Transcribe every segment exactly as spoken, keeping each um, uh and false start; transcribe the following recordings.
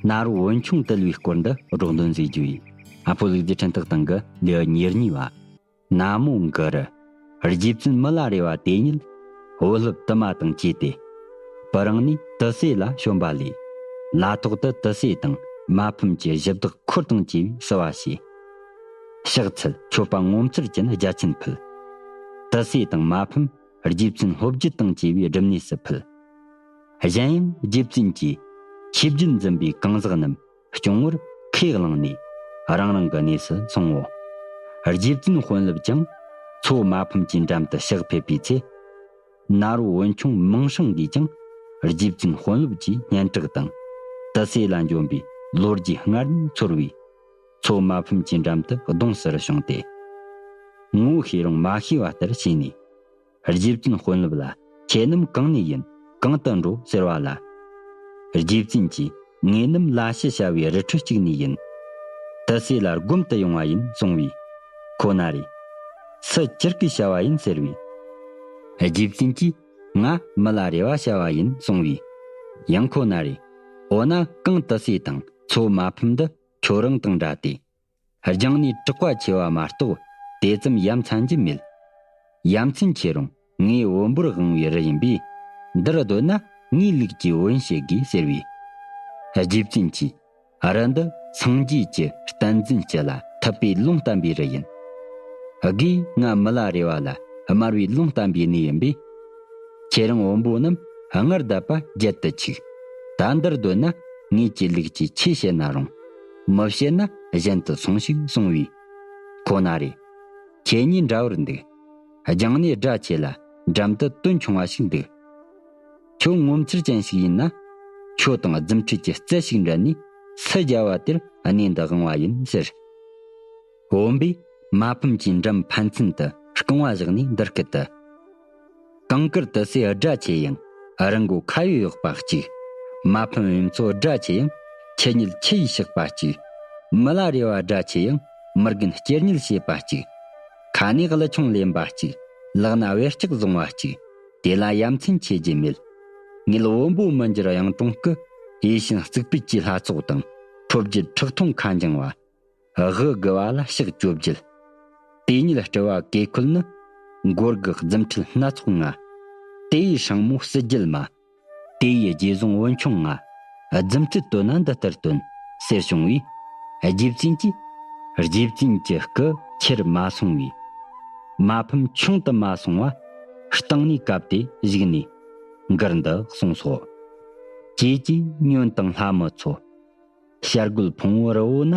ནཱ་རོ་བོན་ཆུང་དུལ་བའི་སྐོར་འདི་སྒྲོག་འདོན་མཛད་རྒྱུ་ཡིན། ཨ་ཕོ་ལུག་རྫི་འཕྲིན་ཐག་སྟེང་གི་ལེའུ་ཉེར་གཉིས་པ། ན་མོ་གུ་རུ། རྗེ་བཙུན་མི་ལ་རས་པ་དེ་ཉིད་བུ་སློབ་དུ་མ་དང་བཅས་ཏེ། སྤུ་རིང་ནས་དུ་སེ་ལ་བྱོན་པ་ལས། ལ་ཐོག་ཏུ་དུ་སེ་དང་མ་ཕམ་གྱི་གཞི་བདག་འཁོར་དང་བཅས་པས་བསུ་བ་བྱས། ཕྱག་འཚལ་མཆོད་པ་ངོ་མཚར་ཅན་རྒྱ་ཆེན་ཕུལ། དུ་སེ་དང་མ་ཕམ་རྗེ་བཙུན་ལྷོ་བརྒྱུད་དང་བཅས་པའི་སྒྲུབ་གནས་སུ་ཕུལ། གཞན་ཡང་རྗེ་བཙུན་གྱིས་ཆོས་བརྒྱུད་འཛིན་པའི་གང་ཟག་རྣམས་སྐྱོང་བར་ཁས་བླངས་ནས་རང་རང་གི་གནས་སུ་སོང་ངོ་། རྗེ་བཙུན་དཔོན་སློབ་ཀྱང་མཚོ་མ་ཕམ་གྱི་འགྲམ་དུ་ཕྱག་ཕེབས་པའི་ཚེ། ནཱ་རོ་བོན་ཆུང་མིང་སྲིང་གིས་ཀྱང་རྗེ་བཙུན་དཔོན་སློབ་ཀྱི་སྙན་གྲགས་དང་དུ་སེ་ལ་འབྱོན་པའི་ལོ་རྒྱུས་སྔར་ནས་ཚོར་བས། མཚོ་མ་ཕམ་གྱི་འགྲམ་དུ་གདུང་སར་བྱུང་སྟེ། ངོ་ཤེས་རུང་མ་ཤེས་པ་ལྟར་བྱས་ནས། རྗེ་བཙུན་དཔོན་སློབ་ལ་ཁྱེད་རྣམས་གང་ནས་ཡིན་གང་དུ་འགྲོ་ཟེར་བ་ལ། རྗེ་བཙུན་གྱིས་ངེད་རྣམས་ལ་ཕྱི་བྱ་བའི་རི་ཁྲོད་ཅིག་ནས་ཡིན། དུ་སེ་ལ་སྒོམ་དུ་ཡོང་བ་ཡིན་གསུང་བས། ཁོ་ན་རེ། སུ་ཅི་སྐད་བྱ་བ་ཡིན་ཟེར་བས། རྗེ་བཙུན་གྱིས་ང་མི་ལ་རས་པ་བྱ་བ་ཡིན་གསུང་བས། ཡང་ཁོ་ན་རེ། འོ་ན་གང་དུ་སེ་དང་མཚོ་མ་ཕམ་འདི་ཁྱོད་རང་དང་འདྲ་སྟེ། སྦྱངས་ནས་གྲགས་པ་ཆེ་བ་མ་གཏོགས་དེ་ཙམ་ཡ་མཚན་གྱི་མེད། ཡ་མཚན་ཆེ་རུང་ངའི་བོན་པོར་དབང་བའི་རི་ཡིན་པས། འདིར་སྡོད་ན་ངའི་ལུགས་ཀྱི་བོན་བཤད་དགོས་ཟེར་བས། རྗེ་བཙུན་གྱིས་རི་འདི་སངས་རྒྱས་ཀྱི་བསྟན་འཛིན་སྤྱི་ལ་ཐུབ་པའི་ལུང་བསྟན་པའི་རི་ཡིན། དགེས་ང་མི་ལ་རས་པ་ལ་དམར་བའི་ལུང་བསྟན་པའི་གནས་ཡིན་པས། ཁྱེད་རང་བོན་པོ་རྣམས་སྔར་བསྡད་པ་བརྗེད་དུ་ཆུག་ད་འདིར་སྡོད་ན་ངེད་ཀྱི་ལུགས་ཀྱི་ཆོས་བཤད་ན་རུང་། མི་བཤད་ན་གཞན་དུ་སོང་ཞིག་གསུང་བས། ཁོ་ན་རེ། ཁྱེད་གཉིས་འདྲ་བར་འདུག་སྦྱངས་ནས་སྒྲ་ཆེ་ལ་འགྲམ་དུ་དོན་ཆུང་བ་ཞིག་འདུག་ཁྱོད་ངོ་མཚར་ཅན་ཞིག་ཡིན་ན། ཁྱོད་དང་རྫུ་འཕྲུལ་གྱི་རྩལ་ཞིག་འགྲན་ནས་སུ་རྒྱལ་བ་དེར་གནས་འདི་དབང་བ་ཡིན་ཟེར། བོན་པོས་མ་ཕམ་གྱི་འགྲམ་ཕན་ཚུན་དུ་རྐང་བ་བཞག་ནས་འདི་སྐད་དུ། གངས་དཀར་དུ་སེ་སྒྲ་ཆེ་ཡང་རི་མགོ་ཁ་ཡོད་གཡོགས་པ་གཅིག་མ་ཕམ་གཡུ་མཚོ་སྒྲ་ཆེ་ཡང་ཆུ་ཉིལ་ཆུ་ཡིས་གཤགས་པ་གཅིག་མི་ལ་རས་པ་སྒྲ་ཆེ་ཡང་མི་རྒན་སྐྱེར་ཉིལ་བྱེད་པ་གཅིག་ཁ་ནས་ཀླུ་ཆུང་ལེན་པ་གཅིག་ལག་ན་བེར་ལྕག་བཟུང་བ་གཅིག་དེ་ལ་ཡ་མཚན་ཆེ་རྒྱུ་མེད། ངེད་བོན་པོ་མི་འགྱུར་གཡུང་དྲུང་སྐུ། ཡིད་བཞིན་གཙུག་ཕུད་ཀྱི་ལྷ་ཚོགས་དང་ཁྲོ་བརྒྱུད་ཁྲག་འཐུང་ཁ་འགྱིང་བ། དབུ་དགུ་བ་ལ་ཕྱག་བཅོ་བརྒྱད། དེ་ཉིད་སྤྲུལ་པ་གེ་ཁོལ་ནི། མགོ་དགུ་རྫུ་འཕྲུལ་སྣ་ཚོགས་ལྔ། དེ་ཡི་སྲིང་མོ་གསུམ་བརྒྱད་མ། དེ་ཡི་རྗེས་བཟུང་བོན་ཆུང་ལྔ། རྫུ་འཕྲུལ་སྟོན་ན་འདི་ལྟར་སྟོན། ཟེར་བྱུང་བས། རྗེ་བཙུན་གྱིས། རྗེ་བཙུན་གྱི་སྐུ་ཁྱེར་མ་སོང་བས། མ་ཕམ་ཆུང་དུ་མ་སོང་བ། སྟེང་ནས་བཀབ་སྟེ་བཞུགས་ནས། མགུར་འདི་གསུངས་སོ། ཀྱེ་ཀྱེ་ཉོན་དང་ལྷ་མོ་མཚོ། བྱ་རྒོད་ཕུང་པོ་རི་བོ་ན།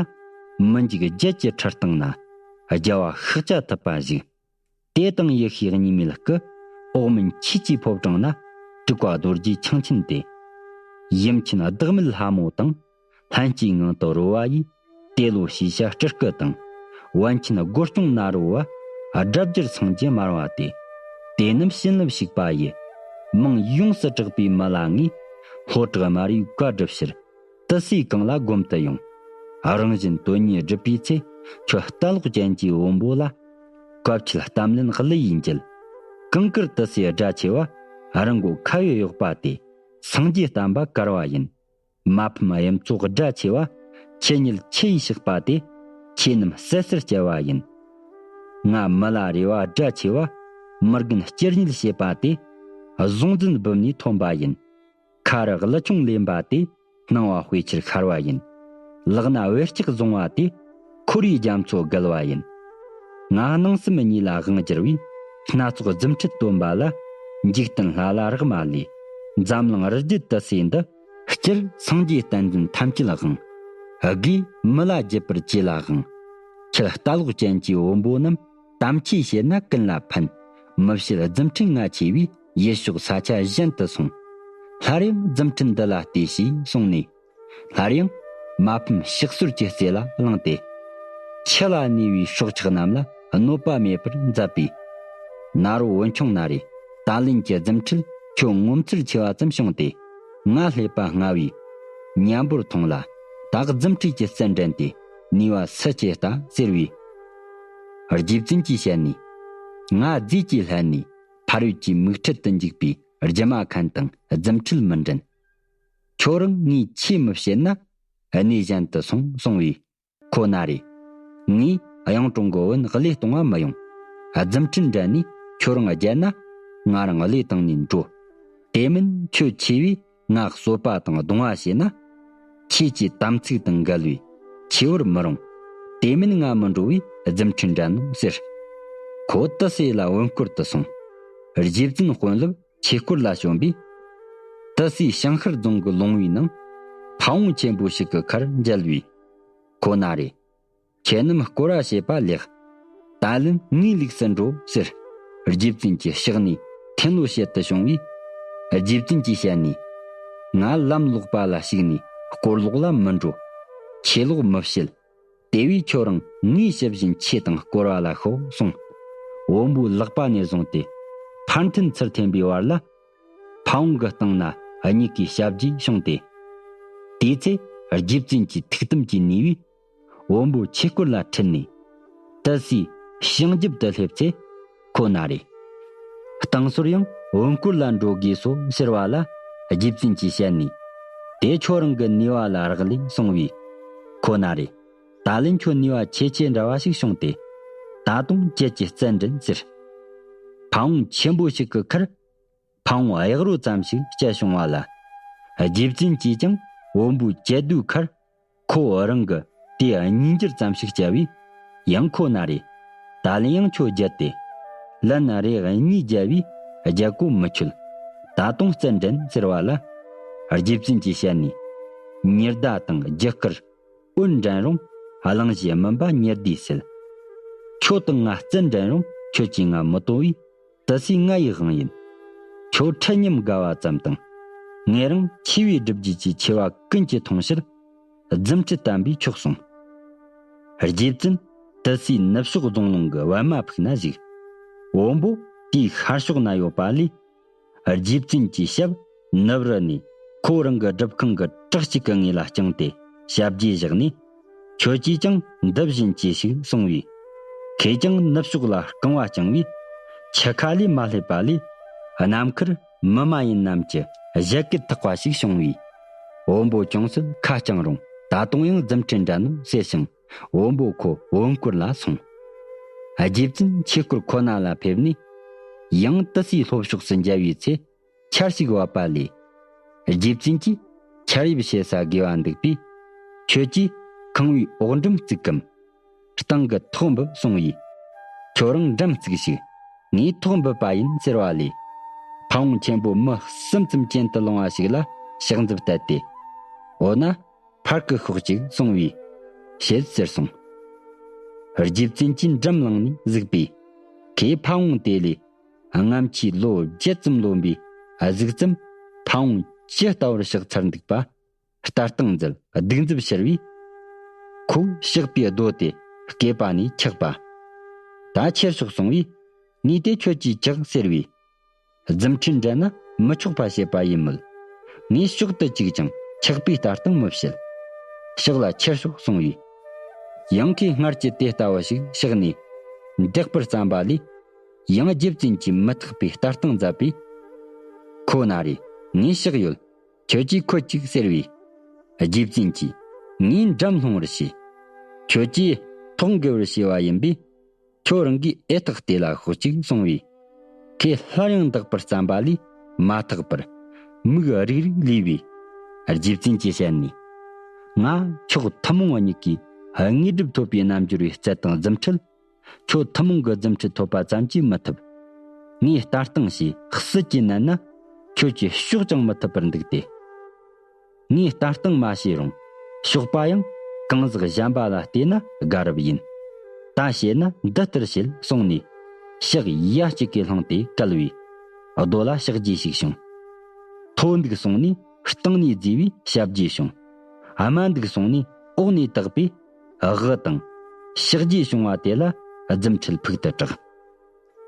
མི་འཇིགས་རྒྱལ་གྱི་ཁྲི་སྟེང་ན། རྒྱལ་བ་ཤཱཀྱ་ཐུབ་པ་བཞུགས། དེ་དང་ཡེ་ཤེས་གཉིས་མེད་སྐུ། འོག་མིན་ཆོས་ཀྱི་ཕོ་བྲང་ན། དྲུག་པ་རྡོ་རྗེ་འཆང་ཆེན་ཏེ། ཡུམ་ཆེན་བདག་མེད་ལྷ་མོ་དང་། ལྷན་སྐྱེས་ངང་དུ་རོལ་བ་ཡིས། ཏེ་ལོ་ཞེས་བྱ་སྤྲུལ་སྐུ་དང་། པཎ་ཆེན་སྒོ་སྐྱོང་ནཱ་རོ་བ། སྒྲ་བསྒྱུར་སངས་རྒྱས་དམར་བ་སྟེ། དེ་རྣམས་བྱིན་རླབས་ཞུགས་པ་ཡི། མིང་ཡོངས་སུ་གྲགས་པའི་མི་ལ་ངས། ལྷོ་བྲག་དམར་པོའི་བཀའ་སྒྲུབ་ཕྱིར། དུ་སེའི་གངས་ལ་སྒོམ་དུ་ཡོང་། རང་བཞིན་དོན་གཉིས་སྒྲུབ་པའི་ཚེ། ཁྱོད་ལྟ་ལོག་ཅན་གྱི་བོན་པོ་ལ། བཀའ་ཆོས་གཏམ་ལན་གླུ་ཡིས་འགྱེད། གངས་དཀར་དུ་སེའི་སྒྲ་ཆེ་བ། རི་མགོ་ཁ་ཡོད་གཡོགས་པ་སྟེ། སངས་རྒྱས་བསྟན་པ་དཀར་བ་ཡིན། མ་ཕམ་གཡུ་མཚོ་སྒྲ་ཆེ་བ། ཆུ་ཉིལ་ཆུ་ཡིས་གཤགས་པ་སྟེ། ཆོས་རྣམས་སད་སེར་སྐྱེལ་བ་ཡིན། ང་མི་ལ་རས་པ་སྒྲ་ཆེ་བ། མི་རྒན་སྐྱེར་ཉིལ་བྱེད་པ་སྟེ། གཟུང་འཛིན་སྦུབས་ནས་ཐོན་པ་ཡིན། ཁ་རུ་ཀླུ་ཆུང་ལེན་པ་སྟེ། སྣང་བ་དཔེ་ཆར་ཤར་བ་ཡིན། ལག་ན་བེར་ལྕག་བཟུང་བ་སྟེ། འཁོར་བའི་རྒྱ་མཚོ་བརྒལ་བ་ཡིན། ང་སྣང་སེམས་གཉིས་ལ་དབང་བསྒྱུར་བས། སྣ་ཚོགས་རྫུ་འཕྲུལ་སྟོན་པ་ལ། འཇིག་རྟེན་ལྷ་ལ་རག་མ་ལས། འཛམ་གླིང་རི་རྒྱུད་དུ་སེ་འདི། སྤྱིར་སངས་རྒྱས་བསྟན་འཛིན་ཐམས་ཅད་དབང་། དགེས་མི་ལ་བརྒྱུད་པར་བཅས་ལ་དབང་། ཁྱེད་ལྟ་ལོག་ཅན་གྱི་བོན་པོ་རྣམས། དམ་ཆོས་བཤད་ན་ཀུན་ལ་ཕན། མི་བཤད་རྫུ་འཕྲུལ་ང་ཆེ་བས། ཡུལ་ཕྱོགས་ས་ཆ་གཞན་དུ་སོང་། སླར་ཡང་རྫུ་འཕྲུལ་འདི་ལ་ལྟོས་ཞེས་གསུངས་ནས། སླར་ཡང་མ་ཕམ་ཕྱག་སོར་གྱི་རྩེ་ལ་ལངས་ཏེ། ཁྱི་ལ་གནས་པའི་སྲོག་ཆགས་རྣམས་ལ་གནོད་པ་མེད་པར་མཛད་པས། ནཱ་རོ་བོན་ཆུང་ན་རེ། ད་ལན་གྱི་རྫུ་འཕྲུལ་ཁྱོད་ངོ་མཚར་ཆེ་བ་ཙམ་བྱུང་སྟེ། ང་ལྷས་པ་སྔ་བས་མཉམ་པོར་མཐོང་ལ། ད་རྫུ་འཕྲུལ་གྱི་རྩལ་འགྲན་ཏེ་ནུས་པ་སུ་ཆེ་ལྟ་ཟེར་བས། རྗེ་བཙུན་གྱིས་བཤད་ནས། ང་རྫས་ཀྱི་ལྷན་ནས་ཕ་རོལ་གྱི་མིག་འཕྲུལ་དུ་འཇུག་པའི་སྒྱུ་མ་མཁན་དང་རྫུ་འཕྲུལ་མི་འགྲན། ཁྱོད་རང་ངས་ཆོས་མི་བཤད་ན། གནས་གཞན་དུ་སོང་གསུང་བས། ཁོ་ན་རེ། ངས་གཡུང་དྲུང་གི་བུན་བློས་གཏོང་བ་མི་ཡོང་། རྫུ་འཕྲུལ་འགྲན་ནས་ཁྱོད་རང་བརྒྱལ་ན་ང་རང་བློས་བཏང་ནས་འགྲོ། དེ་མིན་ཁྱོད་ཆེ་བས་ང་གསོད་པ་དང་རྡུང་བ་བྱས་ན། ཁྱེད་ཀྱི་དམ་ཚིག་དང་འགལ་བས་ཆེ་བར་མི་རུང་། དེ་མིན་ང་མི་འགྲོ་བས་རྫུ་འཕྲུལ་འགྲན་ནོ་ཟེར། ཁོ་ཏི་སེ་ལ་བོན་སྐོར་དུ་སོང་། རྗེ་བཙུན་དཔོན་སློབ་ཆོས་སྐོར་ལ་བྱོན་པས། ཏི་སེ་བྱང་ཤར་རྫོང་གི་ལུང་བའི་ནང་ཕ་བོང་ཆེན་པོ་ཞིག་གི་ཁར་མཇལ་བས། ཁོ་ན་རེ། ཁྱེད་རྣམས་སྐོར་བ་བྱེད་པ་ལེགས། ད་ལན་ངའི་ལུགས་སུ་འགྲོ་ཟེར། རྗེ་བཙུན་གྱི་ཕྱག་ནས་ཐེན་ལོ་བྱེད་དུ་བྱུང་བས། རྗེ་བཙུན་གྱི་ཞལ་ནས། ང་ལམ་ལོག་པ་ལ་ཞུགས་ནས་སྐོར་ལོག་ལ་མི་འགྲོ། ཆོས་ལོག་མི་བྱེད། དེ་བས་ཁྱོད་རང་ངའི་ཞབས་བཞིན་ཆོས་དང་སྐོར་བ་ལ་ཤོག་གསུངས། བོན་པོའི་ལག་པ་ནས་བཟུང་སྟེ་ཕར་འཐེན་ཚུར་འཐེན་པའི་བར་ལ། ཕ་བོང་གི་སྟེང་ན་གཉིད་ཀྱི་ཞབས་རྗེས་བྱུང་སྟེ། དེའི་ཚེ་རྗེ་བཙུན་གྱི་ཐུགས་དམ་གྱི་ནུས་པས་བོན་པོ་ཆོས་སྐོར་ལ་ཁྲིད་ནས། ཏི་སེའི་བྱང་རྒྱབ་ཏུ་སླེབས་ཚེ། ཁོ་ན་རེ། བསྟེན་ཟོར་ཡང་བོན་སྐོར་ལ་འགྲོ་དགོས་སོ་ཟེར་བ་ལ། རྗེ་བཙུན་གྱི་ཞལ་ནས། དེ་ཁྱོད་རང་གི་ནུས་པ་ལ་རག་ལས་གསུང་བས། ཁོ་ན་རེ། ད་ལན་ཁྱོད་ནུས་པ་ཆེ་ཆེ་འདྲ་བ་ཞིག་བྱུང་སྟེ། ད་དུང་ཁྱེད་ཀྱི་རྩལ་འགྲན་ཟེར། ཕ་བོང་ཆེན་པོ་ཞིག་གི་ཁར། ཕ་བོང་གཡག་རོ་ཙམ་ཞིག་བསྐྱལ་བྱུང་བ་ལ། རྗེ་བཙུན་གྱིས་ཀྱང་བོན་པོའི་བཅད་རྡོའི་ཁར། ཁོ་རང་གི་དེ་གཉིས་འགྱུར་ཙམ་ཞིག་བསྐྱལ་བས། ཡང་ཁོ་ན་རེ། ད་ལན་ཡང་ཁྱོད་བརྒྱལ་ཏེ། ལན་རེ་གཉིས་བརྒྱལ་བས་རྒྱལ་གོ་མི་ཆོད། ད་དུང་རྩལ་འགྲན་ཟེར་བ་ལ། རྗེ་བཙུན་གྱི་ཞལ་ནས། ཉི་ཟླ་དང་རྒྱུ་སྐར་འོད་འགྲན་རུང་། གླེང་གཞི་སྨིན་པ་ཉི་ཟླས་སེལ། ཁྱོད་དང་ང་རྩལ་འགྲན་རུང་ཁྱོད་ཀྱིས་ང་མི་དོ་བས། ཏི་སེ་ང་ཡི་དབང་ཡིན། ཁྱོད་ཁྲལ་མཉམ་དགའ་བ་ཙམ་དང་། ངེད་རང་ཆེ་བའི་སྒྲུབ་བརྒྱུད་ཀྱི་ཆེ་བ་ཀུན་གྱི་མཐོང་ཕྱིར། རྫུ་འཕྲུལ་བསྟན་པས་ཆོག་གསུངས། རྗེ་བཙུན་ཏི་སེའི་ནུབ་ཕྱོགས་རྫོང་ལུང་གི་པད་མ་ཕུག་ན་བཞུགས། བོན་པོ་དེའི་ཤར་ཕྱོགས་ན་ཡོད་པ་ལས། རྗེ་བཙུན་གྱི་ཞབས་ནུབ་རི་ནས་ཁོ་རང་གི་སྒྲུབ་ཁང་གི་བྲག་གཅིག་གི་ངོས་ལ་བརྐྱངས་ཏེ་ཞབས་རྗེས་བཞག་ནས། ཁྱོད་ཀྱིས་ཀྱང་འདི་བཞིན་གྱིས་ཤིག་གསུང་བས། ཁོས་ཀྱང་ནུབ་ཕྱོགས་ལ་རྐང་བ་བརྐྱངས་པས། ཆུ་ཁ་ལས་མ་སླེབས་པ་ལས། ནམ་མཁར་མི་མ་ཡིན་རྣམས་ཀྱི་ཞལ་སྐད་དག་པ་ཞིག་བྱུང་བས། བོན་པོ་ཅུང་ཟད་ཁ་བརྐྱངས་རུང་ད་དུང་ཡང་རྫུ་འཕྲུལ་འགྲན་ནོ་ཟེར་ཞིང་། བོན་པོ་ཁོ་བོན་སྐོར་ལ་སོང་། རྗེ་བཙུན་ཆོས་སྐོར་ཁོ་ན་ལ་ཕེབས་ནས། ཡང་ཏི་སེའི་ལྷོ་ཕྱོགས་སུ་མཇལ་བའི་ཚེ། ཆར་ཞིག་བབས་པ་ལས། རྗེ་བཙུན་གྱིས་ཆར་ཡབ་བྱེད་ས་དགོས་པ་འདུག་པས། ཁྱོད་ཀྱིས་ཁང་བའི་འོག་འགྲམ་བརྩིགས་གམ། སྟེང་གི་ཐོག་འབུབ་གསུང་བས། ཁྱོད་རང་འགྲམ་བརྩིགས་ཤིག། ངས་ཐོག་འབུབ་པ་ཡིན་ཟེར་བ་ལས། ཕ་བོང་ཆེན་པོ་མི་གསུམ་ཙམ་གྱེན་དུ་ལངས་པ་ཞིག་ལ་ཕྱག་མཛུབ་གཏད་དེ། འོ་ན། ཕར་གི་ཤོག་ཅིག་གསུང་བས། བྱེད་ཟེར་གསུངས། རྗེ་བཙུན་གྱིས་འགྲམ་ལངས་ནས་གཟིགས་པས། ཁོས་ཕ་བོང་དེ་ལས། སྔ་ཕྱིའི་ལོ་བརྒྱད་ཙམ་ལོན་པའི་གཟུགས་ཙམ་ཕ་བོང་ཇི་ལྟ་བུར་གཤེགས་ཚར་འདུག་པ། ལྟ་སྟངས་མཛད་གདུག་མཛུབ་ཕྱིར་བས། ཁོ་གཤེགས་པའི་རྡོ་དེ་སྐེད་པ་ནས་འཁྱག་པ། ད་ཁྱེར་ཤོག་གསུང་བས། ངས་དེ་ཁྱོད་ཀྱིས་བཅག་ཟེར་བས། རྫུ་འཕྲུལ་འགྲན་ན་མི་ཆོག་པ་བྱེད་པ་ཡིན་མོད། ངས་ཕྱོགས་དུ་བཅུག་ཀྱང་འཁྱག་པའི་ལྟ་སྟངས་མི་བྱེད། ཕྱག་ལ་ཁྱེར་ཤོག་གསུང་བས། ཡང་ཁོས་སྔར་གྱི་དེ་ལྟ་བུ་ཞིག་ཕྱག་ནས་འདེགས་པར་བརྩམས་པ་ལས། ཡང་རྗེ་བཙུན་གྱིས་མི་ཐེག་པའི་ལྟ་སྟངས་མཛད་པས། ཁོ་ན་རེ། ངས་ཕྱག་ཡོད། ཁྱོད་ཀྱིས་ཁོད་ཅིག་ཟེར་བས། རྗེ་བཙུན་གྱིས། ངས་འགྲམ་སློང་བར་བྱེད། ཁྱོད་ཀྱིས་ཐོག་འགེལ་བར་བྱས་པ་ཡིན་པས། ཁྱོད་རང་གིས་ཨེ་ཐག་དེ་ལ་ཤོག་ཅིག་གསུང་བས། ཁོས་སླར་ཡང་འདེགས་པར་བརྩམས་པ་ལས་མ་ཐག་པར་མིག་རིག་རིག་ལུས་པས། རྗེ་བཙུན་གྱི་ཞལ་ནས། ང་ཁྱོད་ཐུན་མོང་བ་ཉིད་ཀྱིས་དངོས་གྲུབ་ཐོབ་པའི་རྣལ་འབྱོར་བའི་རྩལ་དང་རྫུ་འཕྲུལ། ཁྱོད་ཐུན་མོང་གི་རྫུ་འཕྲུལ་ཐོབ་པ་ཙམ་གྱིས་མི་ཐུབ། ངས་ལྟ་སྟངས་ཞེས་སྲིད་ཀྱིས་མནན་ན་ཁྱོད་ཀྱིས་གཤོག་ཀྱང་མི་ཐུབ་པར་འདུག་སྟེ། ངས་ལྟ་སྟངས་མ་བྱས་རུང་གཤོག་པ་ཡང་གང་ཟག་གཞན་པ་ལ་བལྟས་ན་དགའ་རབ་ཡིན། ད་བྱས་ན་འདི་ལྟར་བྱེད་གསུངས་ནས་ཕྱག་ཡ་གཅིག་གིས་བླངས་ཏེ་བཀལ་བས། རྡོ་ལ་ཕྱག་རྗེས་ཤིག་བྱུང་། མཐོ་འདུག་གསུངས་ནས་སྟེང་ནས་བརྫིས་པས་ཞབས་རྗེས་བྱུང་། དམའ་འདུག་གསུངས་ནས་འོག་ནས་བཏེགས་པས་དབུ་དང་། ཕྱག་རྗེས་བྱུང་བ་དེ་ལ་རྫུ་འཕྲུལ་ཕུག་ཏུ་གྲགས།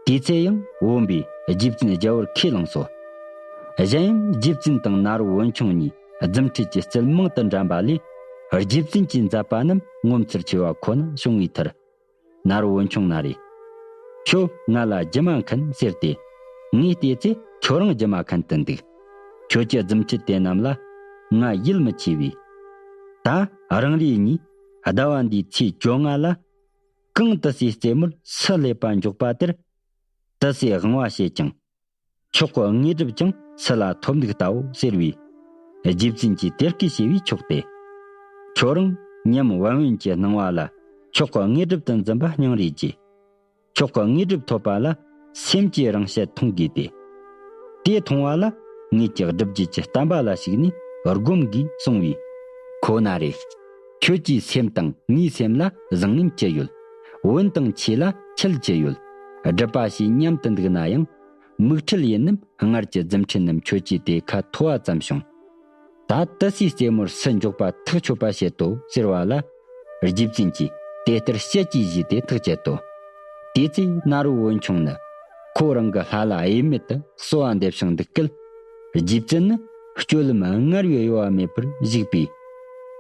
དེའི་ཚེ་ཡང་བོན་པོས་རྗེ་བཙུན་རྒྱལ་བོར་ཁས་བླངས་སོ། གཞན་ཡང་རྗེ་བཙུན་དང་ནཱ་རོ་བོན་ཆུང་གཉིས་རྫུ་འཕྲུལ་གྱི་རྩལ་མང་དུ་འགྲན་པ་ལས། རྗེ་བཙུན་གྱིས་མཛད་པ་རྣམས་ངོ་མཚར་ཆེ་བ་ཁོ་ན་བྱུང་བའི་མཐར། ནཱ་རོ་བོན་ཆུང་ན་རེ། ཁྱོད་ང་ལ་རྒྱུ་མ་མཁན་ཟེར་ཏེ། ངས་བལྟས་ཚེ་ཁྱོད་རང་རྒྱུ་མ་མཁན་དུ་འདུག། ཁྱོད་ཀྱི་རྫུ་འཕྲུལ་དེ་རྣམས་ལ་ང་ཡིད་མི་ཆེས་པས། ད་རང་རེ་གཉིས་ཟླ་བ་འདིའི་ཚེས་བཅོ་ལྔ་ལ་གང་དུ་སའི་རྩེ་མོར་སུ་སླེབས་པ་མགྱོགས་པ་དེར་དུ་སའི་དབང་བ་བྱེད་ཅིང་། མཆོག་གི་དངོས་གྲུབ་ཀྱང་སུ་ལ་ཐོབ་འདུག་ལྟའོ་ཟེར་བས། རྗེ་བཙུན་གྱིས་དེ་སྐད་ཞུས་པས་ཆོག་སྟེ། ཁྱོད་རང་ཉམས་བན་བོན་གྱི་སྣང་བ་ལ་མཆོག་གི་དངོས་གྲུབ་ཏུ་འཛིན་པ་སྙིང་རེ་རྗེ། མཆོག་གི་དངོས་གྲུབ་ཐོབ་པ་ལ་སེམས་ཀྱི་རང་བཞིན་མཐོང་དགོས་ཏེ། དེ་མཐོང་བ་ལ་ངེད་ཀྱི་སྒྲུབ་བརྒྱུད་ཀྱི་བསྟན་པ་ལ་ཞུགས་ནས་སྒོམ་དགོས་གསུངས་པས། ཁོ་ན་རེ། ཁྱོད་ཀྱི་སེམས་དང་ངའི་སེམས་ལ་བཟང་ངན་ཅི་ཡོད། བུན་དང་ཆོས་ལ་ཁྱད་ཅི་ཡོད། སྒྲུབ་པ་ཞེས་སྙམ་དུ་འདུག་ན་ཡང་། མིག་འཕྲུལ་ཡིན་ནམ་སྔར་གྱི་རྫུ་འཕྲུལ་རྣམས་ཁྱོད་ཀྱིས་དེ་ཁ་ཐོ་བ་ཙམ་བྱུང་། ད་དུ་སའི་རྩེ་མོར་སུ་མགྱོགས་པ་ཐག་ཆོད་པ་བྱེད་དོ་ཟེར་བ་ལ། རྗེ་བཙུན་གྱིས་དེ་ལྟར་བཤད་ཀྱིས་བཞེས་ཏེ་ཐག་བཅད་དོ། དེ་ཚེ་ནཱ་རོ་བོན་ཆུང་ནི་ཁོ་རང་གི་ལྷ་ལ་གཡེལ་མེད་དུ་གསོལ་བ་འདེབས་ཤིང་འདུག་སྐད། རྗེ་བཙུན་ནི་སྤྱོད་ལམ་སྔར་བས་གཡོ་བ་མེད་པར་བཞུགས་པས།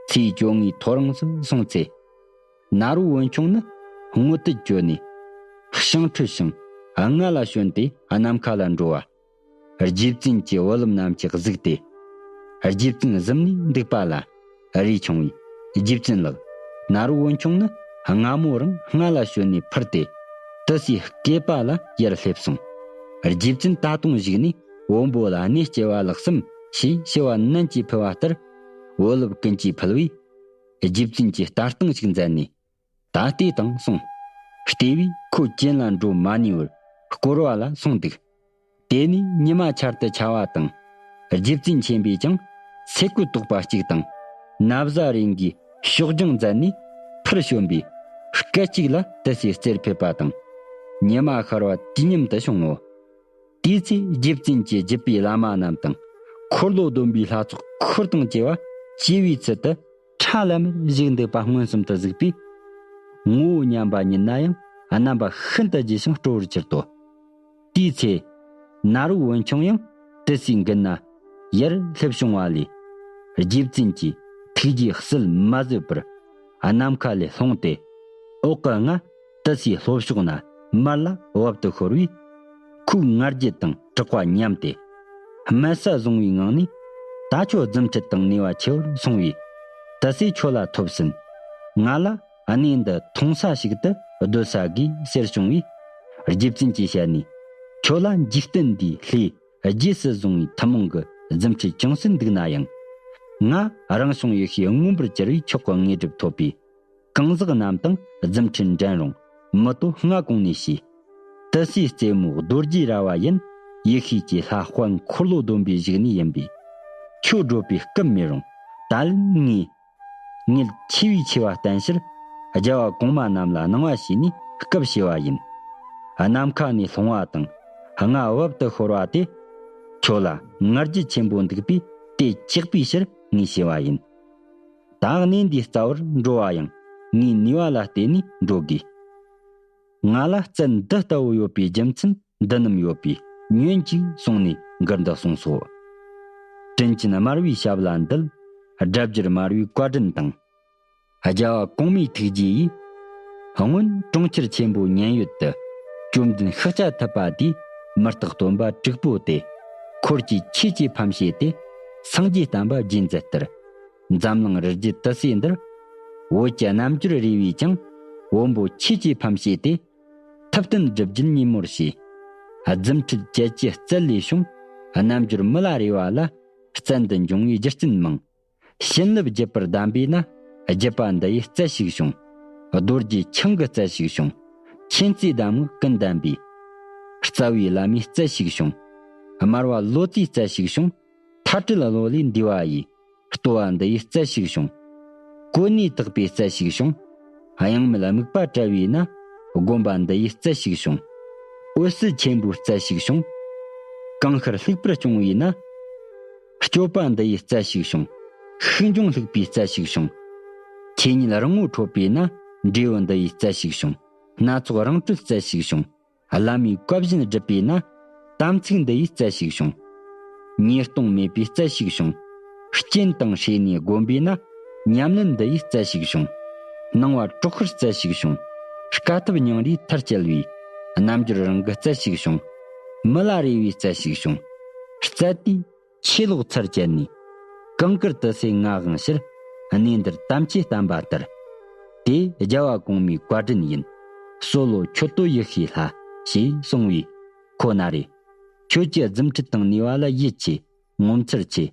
ཚེས་བཅོ་ལྔའི་ཐོ་རངས་སུ་སོང་ཚེ། ནཱ་རོ་བོན་ཆུང་ནི་སྔོ་དུད་གྱོན་ནས་ཤིང་ཁྲོད་ཞིང་རྔ་ལ་ཞོན་ཏེ་ནམ་མཁའ་ལ་འགྲོ་བ། རྗེ་བཙུན་གྱི་འོད་ལམ་རྣམས་ཀྱིས་གཟིགས་ཏེ། རྗེ་བཙུན་གཟིམ་ནས་འདུག་པ་ལ་རས་ཆུང་བས། རྗེ་བཙུན་ལགས། ནཱ་རོ་བོན་ཆུང་ནི་སྔ་མོ་རང་རྔ་ལ་ཞོན་ནས་འཕུར་ཏེ། དུ་སའི་སྐེད་པ་ལ་ཡར་སླེབས་སོང་། རྗེ་བཙུན་ད་དུང་བཞུགས་ནས་བོན་པོ་ལ་གནས་སྐྱེལ་བ་ལགས་སམ་ཞེས་ཞུ་བ་ནན་གྱིས་ཕུལ་བ་ལྟར། འོད་ལམ་ཀུན་གྱིས་ཕུལ་བས། རྗེ་བཙུན་གྱིས་ལྟ་སྟངས་ཤིག་མཛད་ནས། ད་ལྟོས་དང་གསུངས། ལྟོས་པས་ཁོ་གྱེན་ལ་འགྲོ་མ་ནུས་པར་བསྐོར་བ་ལ་སོང་འདུག་དེ་ནས་ཉི་མ་འཆར་དུ་འཆར་བ་དང་། རྗེ་བཙུན་ཆེན་པོས་ཀྱང་སེ་གོལ་གཏོགས་པ་གཅིག་དང་། ན་བཟའ་རེ་འགའི་གཤོག་སྦྱང་མཛད་ནས་ཕུར་ཞོན་པས། སྐད་ཅིག་ལ་དུ་སའི་རྩེར་ཕེབས་པ་དང་། ཉི་མ་ཤར་བ་དུས་མཉམ་དུ་བྱུང་ངོ་། དེའི་ཚེ་རྗེ་བཙུན་གྱི་བརྒྱུད་པའི་བླ་མ་རྣམས་དང་། འཁོར་ལོ་སྡོམ་པའི་ལྷ་ཚོགས་འཁོར་དང་བཅས་པ་བཅས་པའི་ཚུལ་དུ། ཁྲ་ལམ་མེར་བཞུགས་འདུག་པ་མངོན་སུམ་དུ་གཟིགས་པས། ངོ་བོ་མཉམ་པ་ཉིད་ན་ཡང་རྣམ་པ་ཤིན་ཏུ་རྒྱས་ཤིང་སྤྲོ་བར་གྱུར་ཏོ། དེའི་ཚེ། ནཱ་རོ་བོན་ཆུང་ཡང་དུ་སའི་མགུལ་ན་ཡར་སླེབས་བྱུང་བ་ལས། རྗེ་བཙུན་གྱི་ཐུགས་རྗེས་བསིལ་མ་བཟོད་པར་ནམ་མཁའ་ལས་ལྷུང་སྟེ། འོག་གི་རྔ་དུ་སའི་ལྷོ་ཕྱོགས་ན་མར་ལ་བབ་ཏུ་ཤོར་བས། ཁོའི་ང་རྒྱལ་དང་གྲགས་པ་ཉམས་ཏེ། དམད་ས་བཟུང་བའི་ངང་ནས། ད་ཁྱོད་རྫུ་འཕྲུལ་དང་ནུས་པ་ཆེ་བར་སོང་བས། དུ་སའི་ཁྱོད་ལ་ཐོབ་ཟིན། ང་ལ་གནས་འདི་མཐོང་ས་ཞིག་ཏུ་སྡོད་ས་དགོས་ཟེར་བྱུང་བས། རྗེ་བཙུན་གྱི་ཞལ་ནས། ཁྱོད་ལ་འཇིག་རྟེན་འདིའི་ལྷའི་རྗེས་སུ་བཟུང་བའི་ཐུན་མོང་གི་རྫུ་འཕྲུལ་ཅུང་ཟད་འདུག་ན་ཡང་། ང་རང་བྱུང་ཡེ་ཤེས་མངོན་པར་གྱུར་པའི་མཆོག་གི་དངོས་གྲུབ་ཐོབ་པས། གང་ཟག་རྣམས་དང་རྫུ་འཕྲུལ་འགྲན་རུང་མི་དོ་སྔ་གོང་ནས་ཤེས། དུ་སའི་རྩེ་མོ་རྡོ་རྗེའི་ར་བ་ཡིན། ཡེ་ཤེས་ཀྱི་ལྷ་དཔལ་འཁོར་ལོ་སྡོམ་པའི་བཞུགས་གནས་ཡིན་པས། ཁྱོད་བགྲོད་པའི་སྐབས་མེད་རུང་ད་ལན་ངས། ངས་ཆེ་བའི་ཆེ་བ་བསྟན་ཕྱིར། རྒྱལ་བ་གོང་མ་རྣམས་ལ་གནང་བ་བྱས་ནས་སྐབས་བྱས་པ་ཡིན། ནམ་མཁའ་ནས་ལྷུང་བ་དང་རྔ་བབ་ཏུ་ཤོར་བ་དེ། ཁྱོད་ལ་ང་རྒྱལ་ཆེན་པོ་འདུག་པས་དེ་བཅག་པའི་ཕྱིར་ངས་བྱས་པ་ཡིན། ད་གནས་འདིའི་རྩ་བར་འགྲོ་བ་ཡང་ངའི་ནུས་པ་ལ་བརྟེན་ནས་འགྲོ་དགོས། ང་ལ་རྩལ་འདི་ལྟ་བུ་ཡོད་པའི་རྒྱུ་མཚན་འདི་རྣམས་ཡོད་པས་ཉོན་ཅིག་གསུངས་ནས་མགུར་འདི་གསུངས་སོ། དྲིན་ཅན་དམར་བའི་ཞབས་ལ་འདུད། སྒྲ་བསྒྱུར་དམར་བའི་བཀའ་དྲིན་དང་། རྒྱལ་བ་གོང་མའི་ཐུགས་རྗེ་ཡིས། སྔོན་གྲོང་ཁྱེར་ཆེན་པོ་མཉན་ཡོད་དུ། བཅོམ་ལྡན་ཤཱཀྱ་ཐུབ་པ་དེས། མི་རྟག་སྟོན་པ་དྲུག་པོ་སྟེ། འཁོར་གྱི་ཆོས་ཀྱི་ཕམ་བྱས་ཏེ། སངས་རྒྱས་བསྟན་པ་རྒྱས་མཛད་ལྟར། འཛམ་གླིང་རི་རྒྱུད་དུ་སའི་འདིར། བོད་ཀྱི་རྣམ་འགྱུར་རེ་བས་ཀྱང་། བོན་པོ་ཆོས་ཀྱི་ཕམ་བྱས་ཏེ། ཐུབ་བསྟན་སྒྲུབ་བརྒྱུད་ཉིན་མོར་བྱས། རྫུ་འཕྲུལ་ཅན་གྱི་རྩལ་ལས་བྱུང་། རྣམ་འགྱུར་མི་ལ་རས་པ་ལ། རྩལ་འདི་འབྱུང་བའི་རྒྱུ་རྐྱེན་མང་། བྱིན་རླབས་བརྒྱུད་པར་གདམས་པས་ན། བརྒྱུད་པ་འདི་ཡི་རྩལ་ཞིག་བྱུང་། རྡོ་རྗེ་འཆང་གི་རྩལ་ཞིག་བྱུང་། མཁྱེན་བརྩེ་གདམས་ངག་ཀུན་ལྡན་པའི། རྩ་བའི་བླ་མའི་རྩལ་ཞིག་བྱུང་། དམར་བ་ལོ་ཙཱའི་རྩལ་ཞིག་བྱུང་། མཐའ་བྲལ་བློ་ལས་འདས་པ་ཡི། ལྟོ་བ་འདི་ཡི་རྩལ་ཞིག་བྱུང་། གོ་གནས་དག་པའི་རྩལ་ཞིག་བྱུང་། གཡེང་མེད་དམིགས་པ་བྲལ་བས་ན། སྒོམ་པ་འདི་ཡི་རྩལ་ཞིག་བྱུང་། འོད་གསལ་ཆེན་པོའི་རྩལ་ཞིག་བྱུང་། གང་ཤར་ལྷུག་པར་སྐྱོང་བས་ན། སྤྱོད་པ་འདི་ཡི་རྩལ་ཞིག་བྱུང་། ཤུགས་འབྱུང་ལྷུག་པའི་རྩལ་ཞིག་བྱུང་། ཆོས་ཉིད་རང་ངོ་འཕྲོད་པས་ན། འབྲས་བུ་འདི་ཡི་རྩལ་ཞིག་བྱུང་། སྣ་ཚོགས་རང་གྲོལ་རྩལ་ཞིག་བྱུང་། བླ་མའི་བཀའ་བཞིན་སྒྲུབ་པས་ན། དམ་ཚིག་འདི་ཡི་རྩལ་ཞིག་བྱུང་། ཉེས་ལྟུང་མེད་པའི་རྩལ་ཞིག་བྱུང་། རྐྱེན་དང་བསྲེས་ནས་བསྒོམས་པས་ན། ཉམས་ལེན་འདི་ཡི་རྩལ་ཞིག་བྱུང་། སྣང་བ་གྲོགས་ཤར་རྩལ་ཞིག་བྱུང་། དཀའ་ཐུབ་སྙིང་རུས་མཐར་བསྐྱལ་བའི། རྣམ་འགྱུར་རང་གི་རྩལ་ཞིག་བྱུང་། མི་ལ་རས་པའི་རྩལ་ཞིག་བྱུང་། རྩལ་དེས་ཆོས་ལོག་ཚར་བཅད་ནས། གང་དཀར་དུ་སའི་ང་དབང་ཕྱིར། གནས་འདིར་དམ་ཆོས་བསྟན་པ་ལྟར། དེ་རྒྱལ་བ་གོང་མའི་བཀའ་དྲིན་ཡིན། གསོལ་ལོ་མཆོད་བསྟོད་ཡིད་ཤེས་ལྷ། ཞེས་གསུངས་པས། ཁོ་ན་རེ། ཁྱོད་ཀྱི་རྫུ་འཕྲུལ་དང་ནུས་པ་ལ་ཡིད་ཆེས། ངོ་མཚར་ཆེ།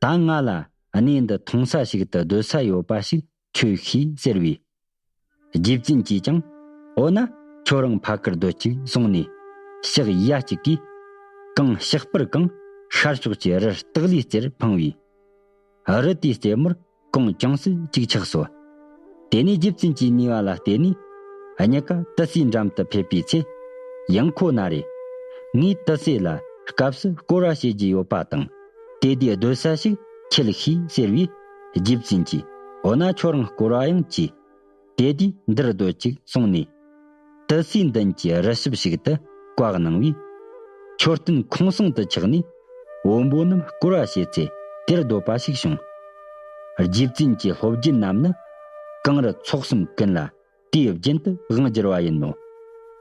ད་ང་ལ་གནས་འདི་མཐོང་ས་ཞིག་ཏུ་སྡོད་ས་ཡོད་པ་ཞིག་ཁྱོད་ཤེས་ཟེར་བས། རྗེ་བཙུན་གྱིས་ཀྱང་། འོ་ན་ཁྱོད་རང་ཕ་གིར་སྡོད་ཅིག་གསུངས་ནས། ཕྱག་ཡ་གཅིག་གིས། གངས་ཕྱག་སྤར་གང་ཤར་ཕྱོགས་ཀྱི་རི་སྟག་ལུའི་རྩེར་འཕངས་པས། རི་དེའི་རྩེ་མོར་གངས་ཅུང་ཟད་ཅིག་ཆགས་སོ། དེ་ནས་རྗེ་བཙུན་གྱི་ནུས་པ་ལ་བརྟེན་ནས། གཉིས་ཀ་ཏི་སེའི་འགྲམ་དུ་ཕེབས་པའི་ཚེ། ཡང་ཁོ་ན་རེ། ངས་ཏི་སེ་ལ་སྐབས་སུ་བསྐོར་བ་བྱེད་རྒྱུ་ཡོད་པ་དང་། དེ་དུས་སྡོད་ས་ཞིག་ཁྱེད་ཤེས་ཟེར་བས། རྗེ་བཙུན་གྱིས། འོ་ན་ཁྱོད་རང་བསྐོར་བ་ཡང་གྱིས། དེ་དུས་འདིར་སྡོད་ཅིག་གསུངས་ནས། ཏི་སེའི་མདུན་གྱི་རི་ཞབས་ཤིག་ཏུ་བཀའ་གནང་བས། མཆོད་རྟེན་ཁོང་སེང་དུ་ཆགས་ནས། བོན་པོ་རྣམས་བསྐོར་བ་བྱེད་ཚེ་དེར་སྡོད་པ་ཞིག་བྱུང་། རྗེ་བཙུན་གྱི་སློབ་རྒྱུན་རྣམས་ནི། གངས་རི་ཚོགས་གསུམ་ཀུན་ལ་དུས་རྒྱུན་དུ་དབང་བསྒྱུར་བ་ཡིན་ནོ།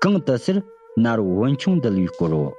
གངས་ཏི་སེར་ནཱ་རོ་བོན་ཆུང་འདུལ་བའི་སྐོར་རོ།